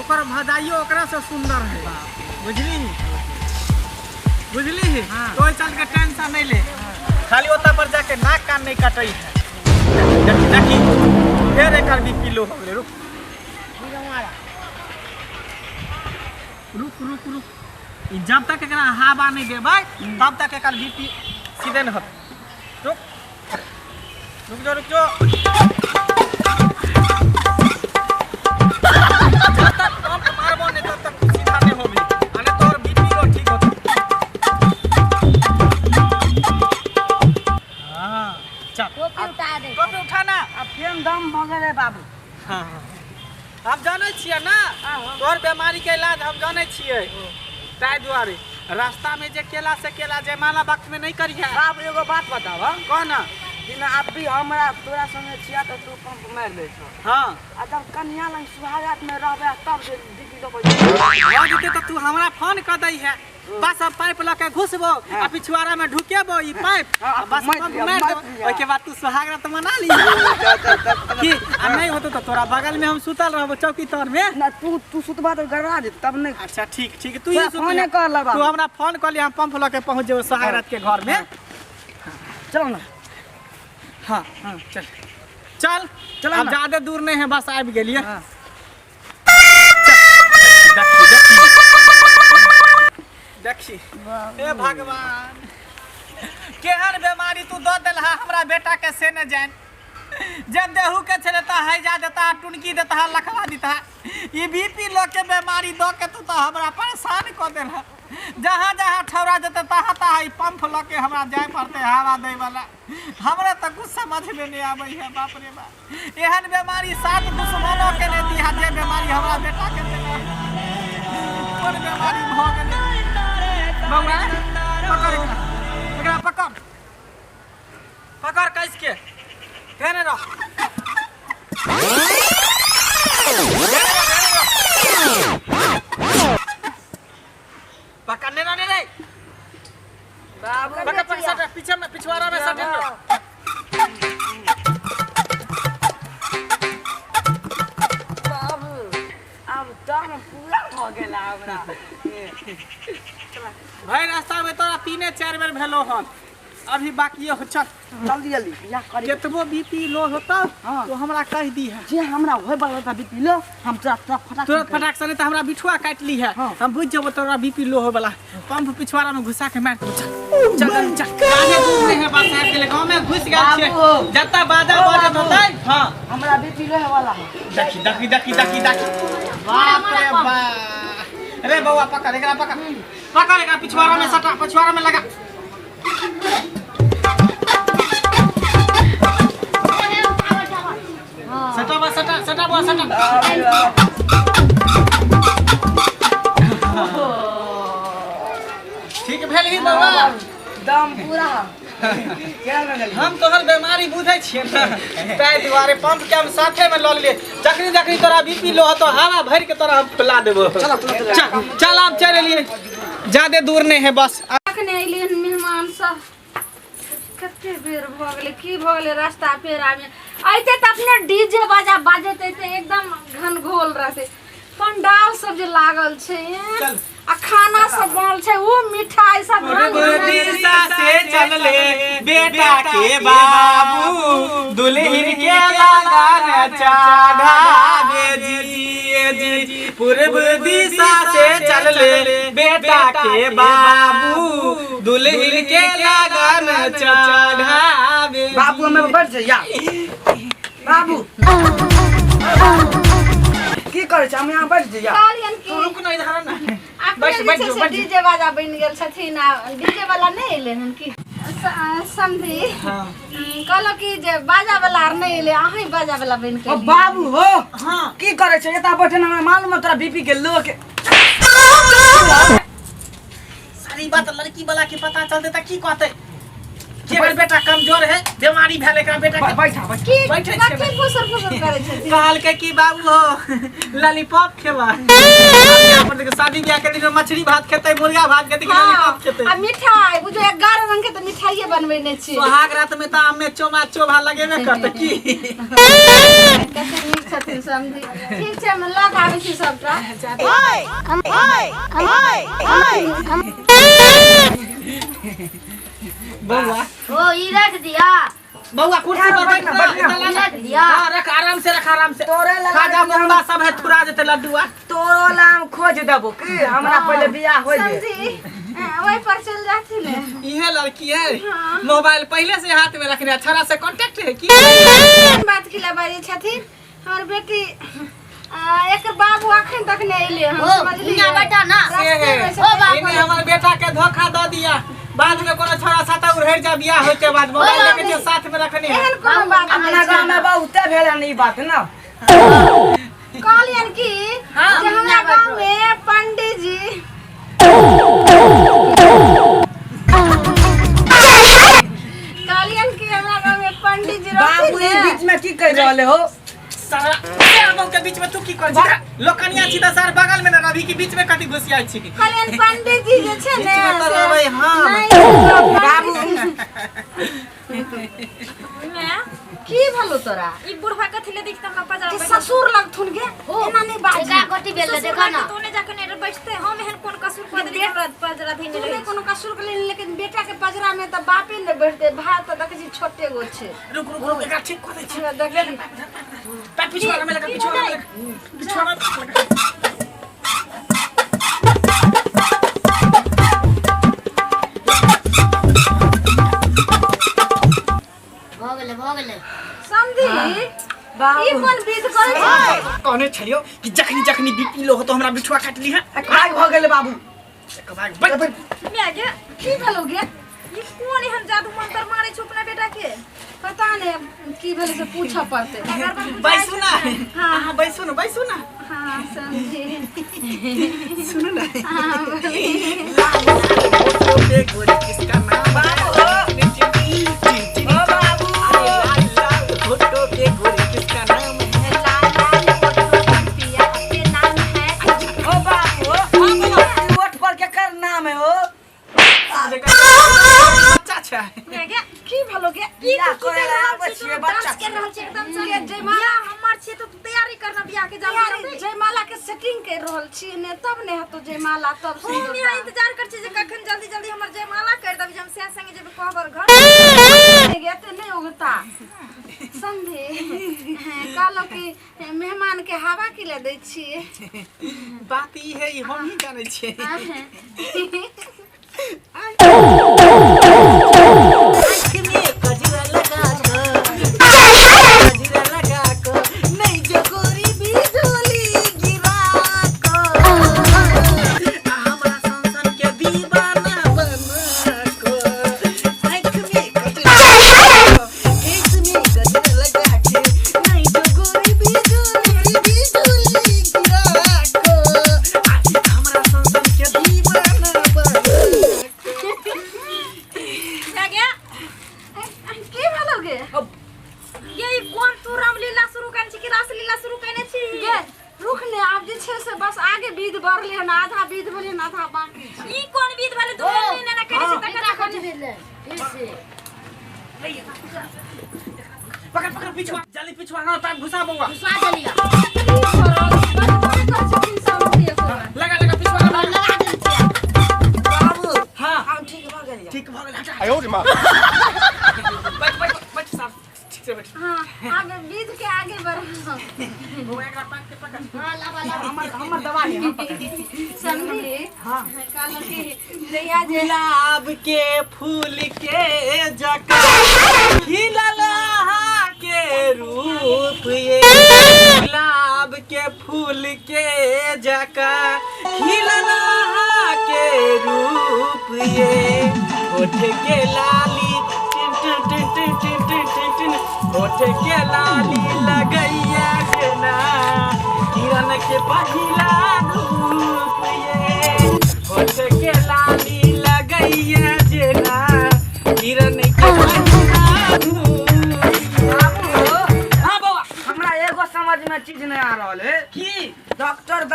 ओकर भजाइयो ओकरा से सुंदर है। बुझली? बुझली? हाँ। तो चल के टेंशन नहीं ले, खाली ओता पर जाके नाक कान नहीं कटई है। देखी देखी फेर एकर बीपी लो हो गेलै। रुक रुक रुक रुक, ई जब तक एकरा हवा नहीं देबै तब तक एकर बीपी सीधे नहीं होतै। रुक रुक जो, रुक जो, जब तक पंप मारबो नहीं तब तक सीधा नहीं होबी, अने तोर बीपी लो ठीक होतै। हाँ चल, टोपी उतार दे। टोपी उठा ना। आ फेन दम भऽ गेलै बाबू। हाँ हाँ, हम जानै छियै ना तोहर बीमारी के इलाज, हम जानै छियै। ताहि दुआरे रास्ता में जे केला से केला जयमाला वक्त में नहीं करिहे। बाबू एगो बात बताब। कह ना। जेना आब भी हमरा तोरा संगे छिया तऽ तू पंप मारि दै छौ। हाँ। आ जब कन्या लग सुहागरात में रहबै तब जे बीपी लो भऽ जेतै तऽ तू हमरा फोन कऽ दै है, बस हम पाइप लऽ के घुसबो आ पिछुआरा में ढुकेबो ई पाइप, हाँ, आ बस मारि पंप लिअ, मारि मारि देबो। लिअ। ओहिके बाद तू सुहागरात मना ली की आ नहीं होतो तऽ तोरा बगल में हम सुतल रहबो चौकी तर में। ना तू सुतबा तऽ गड़बड़ा जेतै तब नहीं। अच्छा ठीक ठीक, तू ही तोरा सुत फोने लिहे। कर लेबा। तू हमरा फोन कर लिहे, हम पंप लऽ के पहुँच जेबो सुहागरात के घर में। चल ना। हाँ हाँ चल चल चल अब ना। ज्यादा दूर नहीं है, बस आबि गेलियै। हाँ। देखी देखी देखी, हे भगवान, केहन बीमारी तू दऽ देलहा हमरा बेटा के से ने जान। जब देहू के छलै तऽ हैजा देता, टुनकी देता, लखवा देता, ई बीपी लो के बीमारी दऽ के तू तऽ हमरा परेशान कऽ देलहा। जहाँ जहाँ ठौरा जेतै तहाँ तहाँ ई पंप लऽ के हमरा जाय पड़तै हवा दै वाला। हमरा तऽ कुछ समझ में नहीं आबै है। बाप रे बाप, एहन बीमारी सात दुश्मनों के नहीं दिहा जे बीमारी हमरा बेटा के देला। कोन बीमारी भऽ गेलै? बौआ पकड़ एकरा, एकरा पकड़, पकड़ कस के धेने रह, धेने रह, धेने रह, पकड़ने ना नहीं रे। बाबू पकड़ पकड़, सट पीछे में, पिछवाड़ा में सट। बाबू आब दम पूरा भऽ गेल हमरा। भाई रास्ता में तोरा 3-4 बेर भेलो हन, अभी बाकी हो। चल जल्दी जल्दी बियाह करी। केतबो बीपी लो होता हाँ। तो हमरा कह दी है। जे हमरा होय वाला था बीपी लो, हम तोरा तुरंत फटाक तुरंत फटाक से, नहीं तो हमरा बिठुआ काट ली है। हाँ। हम बुझ जेबो तोरा बीपी लो हो वाला, पंप पिछवाड़ा में घुसा के मार देबो। चल चल चल, आगे दूर नहीं है, बस आबि गेलै गांव में घुस गेल छियै। बाबू। जतऽ बाजा ओ बजत बाबू। होतै। हाँ हमरा बीपी लो होय वाला है। देखी देखी देखी देखी देखी, बाप रे बाप। रे बौआ पकड़ एकरा, पकड़ पकड़ एकरा, पिछवाड़ा में सटा, पिछवाड़ा में लगा। सटा बा, सटा सटा बा, सटा। ठीक भेल ही बौआ? दम पूरा केना लगल? हम तोहर बीमारी बुझै छियै ने, ताहि दुआरे पंप के हम साथे में लऽ लेलियै। जखनी जखनी तोरा बीपी लो होतो हवा भरि के तोरा हम पिला देबो। चलो, चलो, चलो। चल चल, आब चलि एलियै, ज्यादे दूर नहीं है बस। अखने अयलै हन मेहमान सब, कते बेर भऽ गेलै, की भऽ गेलै रास्ता पेड़ामे? अयतै तऽ अपने डीजे बाजा बाजैत अयतै, एकदम घनघोल रहतै। पंडाल सब जे लागल छै चल। आ खाना सब बनल छै, ओ मिठाई सब रंग बिरंग। दिशा से चलले बेटा के बाबू, दुल्हन के लगन चढ़ावे जी जी। पूर्व दिशा से चलले बेटा के बाबू, दुल्हन के लगन चढ़ावे। बाबू हमे बैठ जाइया। बाबू की करै छै? हम यहाँ बैठ जाइया। कहलियन कि तू रुक ना, इधर आ ना। अपने बैठ, जे बैठ छै जो, से बैठ जो। डीजे बाजा बनि गेल छथिन आ डीजे वाला नहि एलै हन की समधी? हाँ। कहलहुँ कि जे बाजा वाला आर नहि एलै, अहीं बाजा वाला बनि के ओ एलियै। बाबू हो। हाँ। की करै छै एता बैठे? हमरा मालूम है तोरा बीपी के लो के। सारी बात लड़की वाला के पता चलते त की कहते? कि एकर बेटा कमजोर है बीमारी भेल एकरा बेटा के बैठा बैठा की बैठे छियै। कथी फुसर फुसर करै छथिन कहलकै कि बाबू हो लॉलीपॉप खेबा यहाँ पर देखो शादी ब्याह के दिन में मछली भात खेतै मुर्गा भात खेतै कि लॉलीपॉप खेतै आ मिठाई बुझो 11 रंग के तऽ मिठाइए बनबेने छी सोहाग रात में तऽ आम में चोमा चोभा लगेबे करतै की कते नीक छथिन समझी ठीक छै हम लऽ कऽ आबै छी सबटा बौआ ओ ई रख दिया बौआ कुर्सी पर बैठ ना बैठ ना, इतना ई ला रख दिया हाँ रख आराम से रख आराम से तोरे लगा खाजा मुंबा सब है थुरा जेते लड्डुआ तोरो लाम खोज देबो की हमरा पहिले बियाह होय दे समझी ओहि पर चल जाथिन ने इहे लड़की है हाँ। मोबाइल पहले से हाथ में रखने छड़ा से कांटेक्ट है की केहन बात की बाजै छथिन हमर बेटी एकर बाबू अखन तक नहि एलै हम ओ समझलियै हियाँ बैठा ना से है रास्ते में ओ बाबू। इने हमर बेटा के धोखा दऽ दिया बाद में कोनो छोरा साता उड़ेर जा बियाह होय के बाद मोबाइल लेके जे साथ में रखने है एहन कोनो बात अपना नहि गाँव छै में बहुते भेल हन ई बात ना कहलियन कि जे हमरा गाँव में पंडित जी कहलियन कि हमरा गाँव में पंडित जी बाबू रहथिन ई ने बीच में की कह रहले हो सारा बाबू के बीच में तू की कर छी लोकनिया छी त सर बगल में न रवि के बीच में कथी घुसियाई छी कहलियन पंडित जी जे छै ने बीच में तऽ से- रहबै हम। नहि, बाबू मैं की भेलो तोरा ई बुढ़वा कथी ले देखता हमरा पजरा कि बैठल ससुर लगथुन गे एना नहि बाजी एकरा कथी भेल ससुर देखा ना लगतै तो ने जाके ने बैठते हम एहन कोन कसूर कऽ देली हमरा पजरा धइने तू रहै नहि कोनो कसूर के लेकिन बेटा के पजरा में तऽ बापे ने बैठते भाय तऽ देखै छी छोटे गो छै रुक रुक रुक एकरा ठीक कऽ दै छी हमरा देखी पैर पिछुआ में लगा पिछुआ में लगा पिछुआ में लगा भऽ गेलै भऽ गेलै समझी ई कोन विध करै छै कहने छलियो कि जखनी जखनी बीपी लो हो तो हमरा बिछुआ काट ली है भाग भऽ गेलै बाबू एक भाग बैठ मैं गे की भेलो गे ई कोन एहन जादू मंत्र मारै छौ अपना बेटा के पता नहि की भेलै से पूछऽ पड़तै बैसू ना अहाँ बैसू ना बैसू ना हाँ समझी सुनू ना हाँ बोली। लाल गोरी किसका नाम ओ बाबू अरे लाल लाल फोटो के गोरी किसका नाम है लाल लाल फोटो पिया के नाम है ओ बाबू ई ओठ पर केकर नाम है हो बच्चा छै मैं गे की भेलो गे ई बियाह तू की करे कर ला रहल आबै छी छियै तू बच्चा डांस कर रहल छी एकदम से ये जयमाला- बियाह हमर छियै तऽ तू तैयारी करना बियाह के जल्दी तैयारी जल्दी जयमाला के सेटिंग कर रहल छी ने तब ने हेतो जयमाला तब हम यहाँ सिंदूर इंतजार कर छी जे कखन जल्दी जल्दी हमर जयमाला कर देब जे हम सैं संगे जेबै कोहबर घर गे ते नहीं उगता समझे कहलो कि मेहमान के हवा की ले दै छियै बात ई है ई हम ही जानै छियै आँख में कजरा लगा क कजरा लगा क नहीं जो गोरी बिजली गिरा क आ हमरा संसन के दीवाना बना क आँख में कजरा लगा क केस में कजरा लगा के नहीं जो गोरी बिजली बिजली गिरा क आ हमरा संसन के दीवाना बना मैं गे की भेलो गे ये ई कोन तू रामलीला शुरू केने छी कि रासलीला शुरू केने छी गे रुक ने आब जे छै से बस आगे विध बढ़ले हन आधा विध भेलै हन आधा बाकी छै ई कोन विध भेलै तू एहन नहि ने केने छी एकरा तकर कथी भेलै फिर से पकड़ पकड़ पिछुआ जल्दी पिछुआ ना पाइप घुसा बउआ घुसा देलिया की करल बस कोन करै छथिन समझी एको बार। लगा लगा पिछुआ लगा लगा देल छियै बाबू हां हम ठीक भऽ गेलियै ठीक भऽ गेल हटा 哎呦我的妈！ बैठ बैठ बैठ साहब ठीक से बैठ हाँ आगे विध के आगे बढ़ो बउआ एकरा पाइप के पकड़ हां लाबा लाबा हमर हमर दवा ले हम पकड़ समझी हाँ कहलो कि जहिया जे गुलाब के फूल के जका खिलल अहाँ के रूप ये गुलाब के फूल के जका खिलल अहाँ के रूप ये होठ के लाली टिन टिन टिन टिन टिन टिन टिन टिन होठ के लाली लगैया जेना किरण के पहिला धूप ये होठ के लाली लगैया जेना किरण के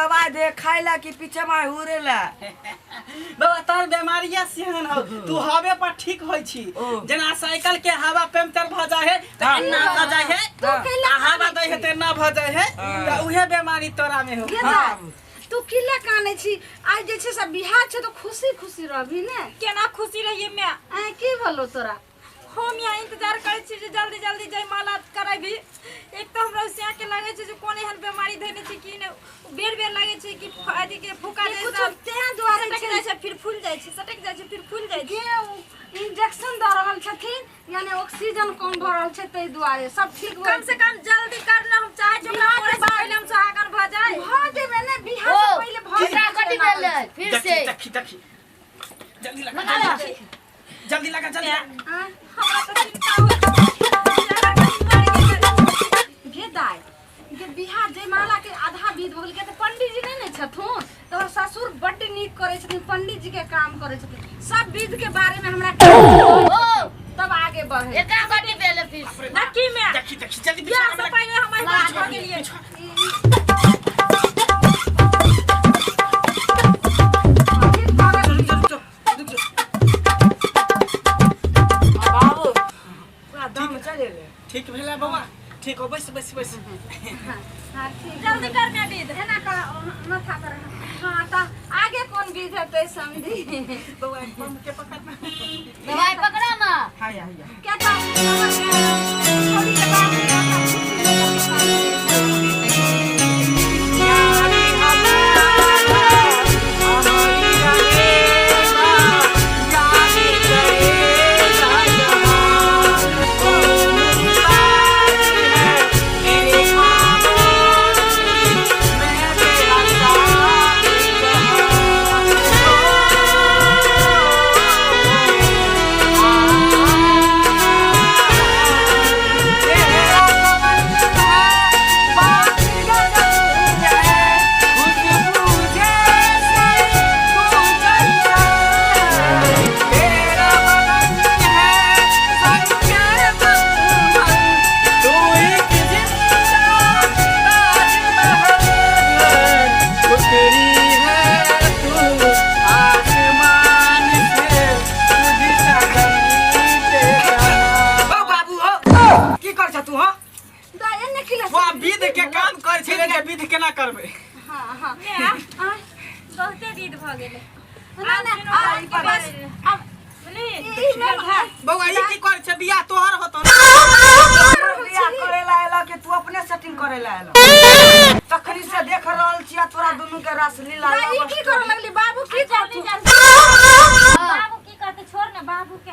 दवाई दे खाय ला कि पीछे माय हुरे ला? बाबा तोहर बीमारिया सेहन हो, तू हवे पर ठीक होई छी। जेना साइकिल के हवा पंचर भ जाय है त एना भ जाय है, आ हवा दै है त एना भ जाय है, त उहे बीमारी तोरा में हो। गे दाइ, तू किला कानै छी? आइ जे छै से बियाह छै तऽ खुशी खुशी रहबी ने। केना खुशी रहिए मैं? आँय, की भेलौ तोरा? हम यहाँ इंतजार करै छी जे जल्दी जल्दी जयमाला कराबी। एक तऽ हमरा सिया के लागै छै जे कोन एहन बीमारी धयने छै कि नहि, बेर बेर लागै छै कि अथी के फूका जे जे कुछो तें दुआरे सटक छै। जाइ छै फिर फूल जाइ छै, सटक जाइ छै फिर फूल जाइ छै। गे ओ इंजेक्शन दऽ रहल छथिन, यानी ऑक्सीजन कम भऽ रहल छै, ताहि दुआरे सब ठीक भऽ कम से कम जल्दी कर ना, हम चाहे छी हमरा बियाह के मरे से बाद- पहिले हम सुहागन भऽ जाय। भऽ जेबै ने, बियाह ओ से पहिले भऽ एकरा जेबै। कथी भेलै फिर देखी से? देखी देखी, जल्दी लगा, लगा ला। जल्दी जल्दी लगा, जल्दी लगा। आँय, हमरा तऽ चिंता होइ छै। गे दाइ गे, बियाह जयमाला के आधा विध भऽ गेल तऽ पंडीजी नहि ने छथुन? तोहर ससुर बड्ड नीक करै छथिन, पंडीजी के काम करै छथिन, सब विध के बारे में हमरा ओ तब आगे बढ़े। एकरा कथी भेलै फिर से? नक्की में देखी देखी, जल्दी बियाह पीछा से पहिले हम एहि बात भऽ गेलियै। ठीक भऽ गेल। रुक जो। बाबू पूरा दम चल एलै। ठीक भेलै बौआ, ठीक हो, बैस बैस बैस। हाँ ठीक। जल्दी कर ना विध। एना कर माथा पर। हाँ, तऽ आगे कोन विध हेतै समधी? बौआ, बम के पकड़ ना। दवाई पकड़ा ना। हाय हाय। क्या था छोड़ी के बाद में क्या था? ओ बाबू हो, की कर छ तू हो? दाइ एने किला वाह, विध के काम कर छै रे, विध केना करबै? हाँ हाँ। मैं आँय, बहुते विध भऽ गेलै। ना ना, आब बस अब बुझली? ई नहि। बौआ, ई की कर छै? बियाह तोहर होतो ने। बियाह करे ला एला कि तू अपने सेटिंग करे ला एला? तखनी से देख रहल छिया तोरा दुनू के रसलीला। दाइ, ई की करऽ लगली? बाबू की जल्दी करतू? जल्दी। बाबू की कहते, छोड़ ने बाबू के।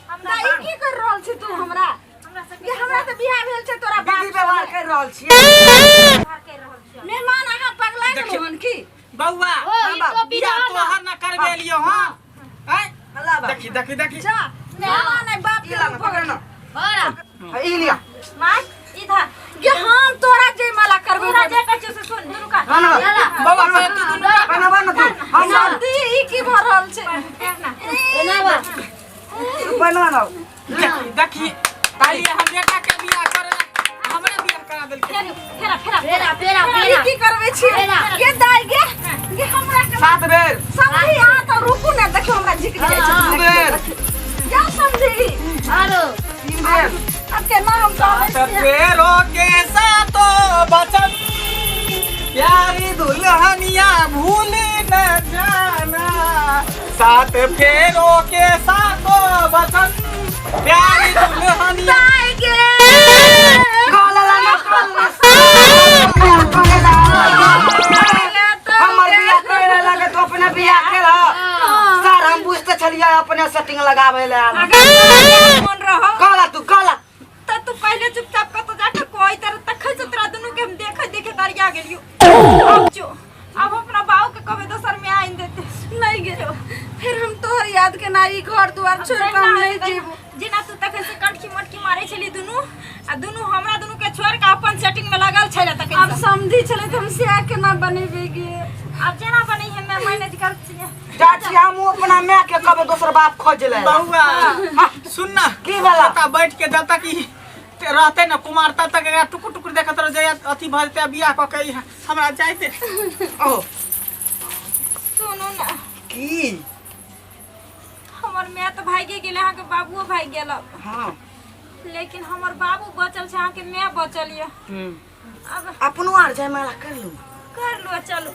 हमरा दाइ, ई की कर रहल छी तू हमरा? हमरा सबके ये हमरा तऽ बियाह भेल छै तोरा बाप विधि व्यवहार संगे। कर रहल छियै। व्यवहार कर रहल छियै। मेहमान, अहाँ पगला देखियौ। गेलहुँ हन की? बौआ, ओ ई टोपी बियाह दऽ ना। तोहर ना करबे लियो। हां आय। अल्लाह बाबू। देखी देखी देखी। जा मेहमान है बाप ई के ला ना, रूप भऽ पकड़ ना। बड़ा हाँ, ई लिया। माय इधर। गे हम तोरा जयमाला करबै। तोरा जे कहै छियौ से सुन, दुनू का। ना ना। बौआ, से तू दुनू बना बना तू, हम ना। समधी, ई की भऽ रहल छै? ना। एना बा। तू बना ना। देखी देखी, कहलिए हम बेटा के बियाह करे ला, हमरे बियाह करा देलकै। फेरा फेरा। फेरा फेरा ई फेरा। की करबै छी? फेरा। गे दाइ गे, गे हमरा के 7 बेर। समधी, अहाँ तऽ रुकू ने, देखियौ हमरा झिक जाइ छै। 2 बेर। जा समधी। आरो 3 बेर। आब केना हम कहबै सात फेरो के सातो बचन, प्यारी दुल्हनिया भूल न जाना। सात फेरो के सातो बचन, प्यारी दुल्हनिया। दाइ गे। गला ला ना, गला ला। हमर बियाह करे ला लगे तू अपने बियाह के ला। सर, हम बुझते छलियै अपने सेटिंग लगावे ला आयल। अगर मन रहो कहला तू कहला। तऽ तू पहिले चुपचाप कतौ जाके कोई तर तखन से तोरा दुनू के हम देखे देखे दरिया गेलियो। अब जो अब अपना बाबू के कहबे दोसर में आइन देते। नहीं गेलो, फिर हम तोहर याद के ना ई घर दुआर छोड़ के हम नहीं जेबो। जेना तू तखन से कंठी मटकी मारे छली दुनू, आ दुनू हमरा दुनू के छोड़ के अपन सेटिंग में लागल छले तखन आब से। समझी छलै तऽ हम सिया केना बनेबै गे? आब जेना बनै है मैं मैनेज कर छियै। जा छी हमहूँ अपना माय के कहबै दोसर बाप खोज ले। बउआ, सुन ना। की भेला? ओतऽ बैठ के जब तक ई रहते न कुमार तब तक एकरा टुकुर टुकुर देखत रह जाय अथी भऽ जेतै आ बियाह कऽ के ई हमरा जाइते। ओ सुनू ना। की? हमर माय तऽ भागे गेलै, अहाँके बाबुओ भागि गेल। हाँ। लेकिन हमर बाबू बचल छै, अहाँके माय बचल यऽ। अब अपनो आर जयमाला कर लू। कर लू, चलू।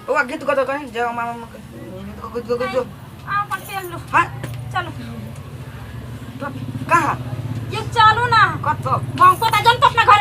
ओ गीत गो कहीं जय मामा मामा के गीत गो, गीत गो, गीत गो। अहाँ अपन पेल लू। हाँ। चलू। तो कहाँ? ये चलू ना। कतऽ? गाँव को तऽ जन तो अपना घर।